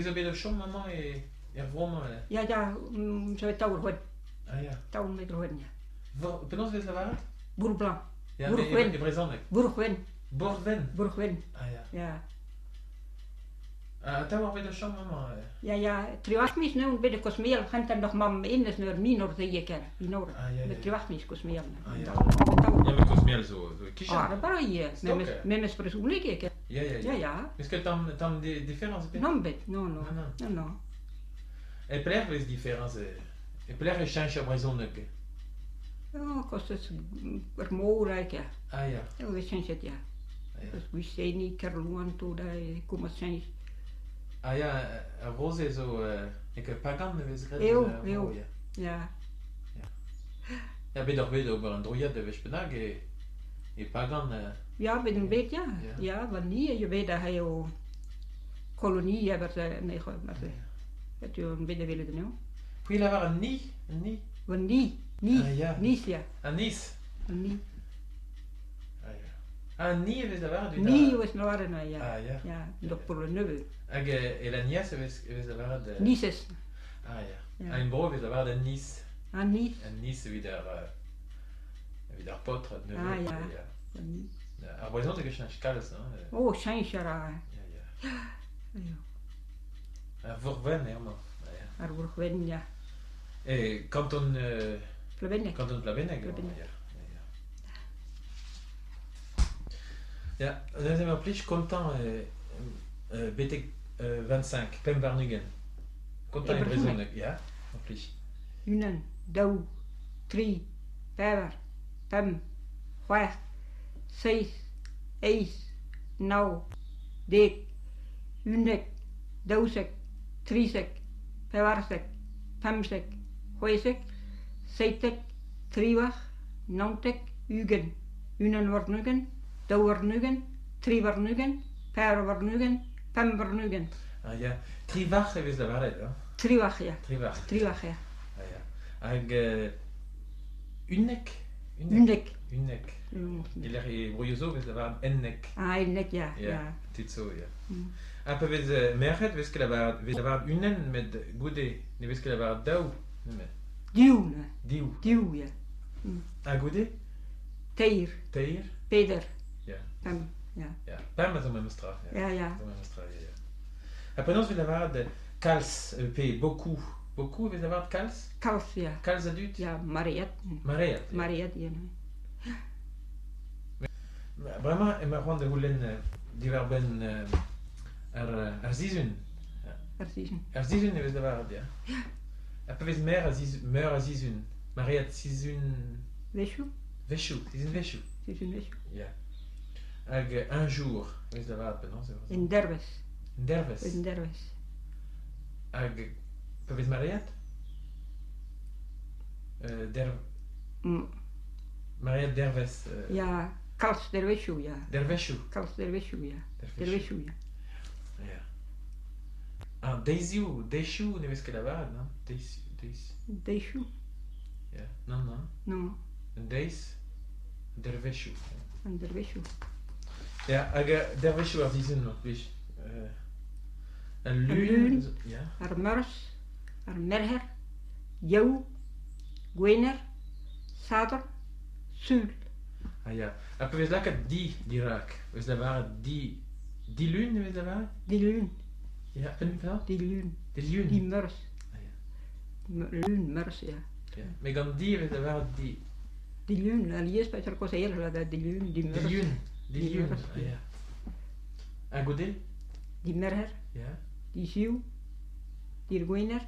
C'hwi zo bet o chom amañ e er vro-mañ Ya, ya, zo bet taol c'hwen. Ah ya. Taol metr c'hwen, ya. Penaos vez lavaret? Bourc'h-Blanc. Ya, Bourc'hwenn. E brezhoneg. Bourc'hwenn. Bourc'hwenn. Bourc'hwenn. Ah ya. Ya. Ha atav oc'h bet o chom amañ? Ya, ya, triwac'h miz neuze bet e Kosmeel, c'hentañ noch mamm hennezh n'eur minor zeiek minor. Ah, ya, ya. Met triwac'h miz Kosmeel. Ah, ya. Ya, met Kosmeel zo e-kichen. Ah, ba ivez. Stok, Memes brezhoneg eo. Ya, ya, ya. Ya, ya. Eus ket tamm, tamm diferañs ebet? Non bet, non, non. Non, non. Non, non. E pelec'h vez diferañs? E pelec'h e cheñch ar brezhoneg? Oh, kostez ur mor hag ya. Ah ya. Eo vez cheñchet ya. Ah, ya. Eus Gwiseni, Kerlouan, tout e komañs cheñch. Ah ya, ar vro-se zo n'eo ket pagan e vez graet Eo, eus ar eo. vro, ya. Ya. Ya, bet oc'h bet ober un droiad a wech bennak e pagan. Ya, bet on bet, ya. Ya. Ya, va ni eo bet aze o koloni aberzh ne marse. Setu on bet da welet anezhañ. C'hwi lavar an ni? An ni? Va ni, ni, Ah, ya. Nice, ya. An Nice. An ni. Ah, ya. Ah, ni e vez lavaret evit Ni e vez lavaret, ya. Ah, ya. Ya, donc pour le neveu. Hag e la nièce e vez lavaret... Nices. Ah, ya. Ya. Ah, en bro e vez lavaret an Nice. An Nice. An Nice evit ar paotr, neveu. Ah, ya. Ya. An Nice. Ar brezhoneg e cheñch kalz, hein. Oh, cheñch a ra. Ya, ya. Ya. Ar Vourc'h-Wenn eo amañ. Ah, ya. Ar Vourc'h-Wenn, ya. E kanton... Plabenneg. Kanton Plabenneg eo, Plabenneg. ya. Ya, ya. Neuze mar plij kontañ betek 25, 25. Kontañ E e brezhoneg. brezhoneg, ya, mar plij. Unan, daou, tri, pevar, pemp, c'hwec'h, seizh, eizh, nav, dek, 11, 12, 13, 14, 15, 16, 17, 18, 19, 20, 21, 22, 23, 24, 25. Ah ya, triwac'h e vez lavaret, hein? Triwac'h, ya. Triwac'h. Triwac'h, ya. Ah ya. Hag 11? 11. 11. E-lec'h e broioù zo vez lavaret 11. Ah, 11, ya. Ya, Ya. tud zo, ya. Ha pa vez merc'hed vez ket lavaret, vez lavaret unan, met goude ne vez ket lavaret daou, nemet. Div, neuze. Div. Div, ya. Ha goude? Teir. Teir. Peder. Ya. Pemp, ya. Ya, pemp a zo memes tra. Ya, ya. Zo memes tra, ya, ya. Ha penaos vez lavaret kalz pe beaucoup? Beaucoup vez lavaret kalz? Kalz, ya. Kalz a dud? Ya, maread. Maread. Ya. Maread, ya. Bremañ emañ c'hoant da c'houlenn diwar-benn ar sizhun. Ar sizhun. Ar sizhun e vez lavaret, ya. Ha pa vez meur a sizhun, meur a sizhun, maread sizhun... Wechoù. Wechoù, sizhunvezhioù. Sizhunvezhioù. Ya. Hag un jour, vez lavaret penaos eo? Un dervezh. Un dervezh. Un dervezh. Hag pa vez maread? Der... Maread dervezh. Ya, kalz dervezhioù, ya. Dervezhioù. Kalz dervezhioù, ya. Dervezhioù, ya. Ya. Ah, deizioù, deizioù ne vez ket lavaret, non? Deiz, deiz. Deizioù? Ya, non, non. Non. Un deiz, dervezhioù. An dervezhioù. Ya, hag dervezhioù ar sizhun, mar plij. Al lun, Lun, ya. Ar meurzh, ar merc'her, Yaou, Gwener, Sadorn, Sul. Ah ya. Ha pa vez lakaet di dirak, vez lavaret di... Dilun e vez lavaret? Dilun. Ya, penaos? Dilun. Dilun. Dimeurzh. Ah ya. Lun, meurzh, ya. Ya. Met gant di e vez lavaret di... Dilun, alies pa ur kaozeal da dilun, dimeurzh. Dilun, dilun, Dimeurzh. ah ya. Ha goude? Dimerc'her. Ya. Disul, Dirgwener,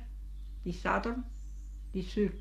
Disadorn, Disul.